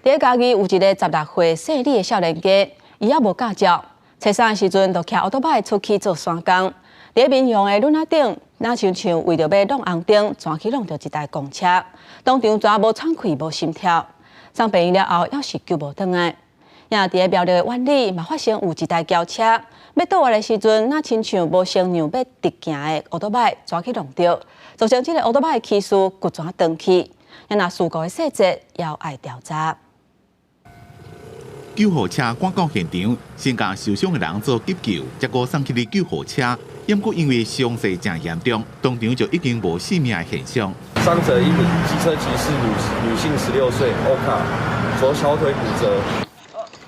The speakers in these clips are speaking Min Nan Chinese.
佇嘉義有一个16歲姓李的少年家，伊猶無駕照，初三的時陣就騎歐多擺出去做山工。佇民雄的崙仔頂，若親像為著欲挵紅燈，跩去挵著一台公車，當場全無喘氣、無心跳，送病院了後，猶是救無轉來。也佇咧苗栗的苑裡嘛發生有一台轎車，欲倒彎的時陣，若親像無先讓欲直行的歐多擺跩去挵著，造成這个歐多擺的騎士骨折斷去。若事故的細節，猶愛調查。救護車趕到現場，先共受傷的人做急救，才閣送去佇救護車。毋過因為傷勢誠嚴重，當場就已經無性命的現象。傷者一名，機車騎士女性，16歲，歐卡，左小腿骨折。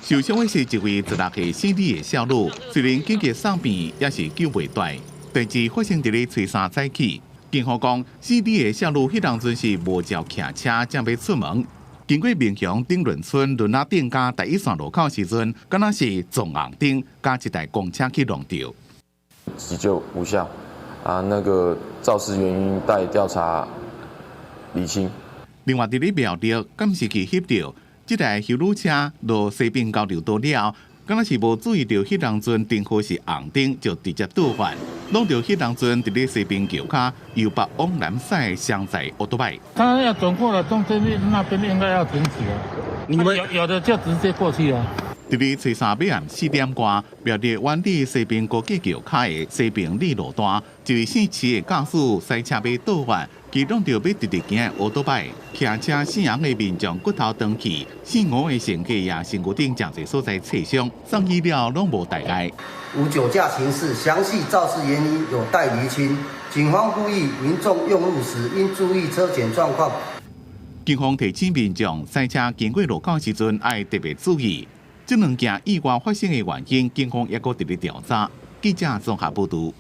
受傷的是一位16歲姓李的少女，雖然緊急送病，也是救袂回。代誌發生佇咧初三早起，警方講，姓李的少女彼當陣是無照騎車，正欲出門。經過民雄頂崙村崙仔頂佮第一線路口時陣，敢若是撞紅燈，佮一台公車去挵著。急救無效，啊，那個肇事原因待調查釐清。另外，佇咧苗栗，監視器翕著，這台休旅車落西爿交流道了，敢若是無注意著彼當陣燈號是紅燈，就直接倒彎，挵著彼當陣佇咧西爿橋跤由北往南駛的雙載歐多擺。他要轉過來，中間那邊應該要停止啊。你們有的就直接過去啊。佇咧初三暝暗4點外，苗栗苑裡西爿高架橋跤的西爿里路段，一位姓徐的駕駛駛車欲倒彎，去挵著欲直直行的歐多擺，騎車姓楊的民眾骨頭斷去，姓吳的乘客也身軀頂誠濟所在擦傷，送醫了攏無大礙。無酒駕情事，詳細肇事原因有待釐清。警方呼籲民眾用路時應注意車檢狀況。警方提醒民眾駛車經過路口時陣，愛特別注意。這兩件意外發生的原因，警方猶閣佇咧調查。記者綜合報導。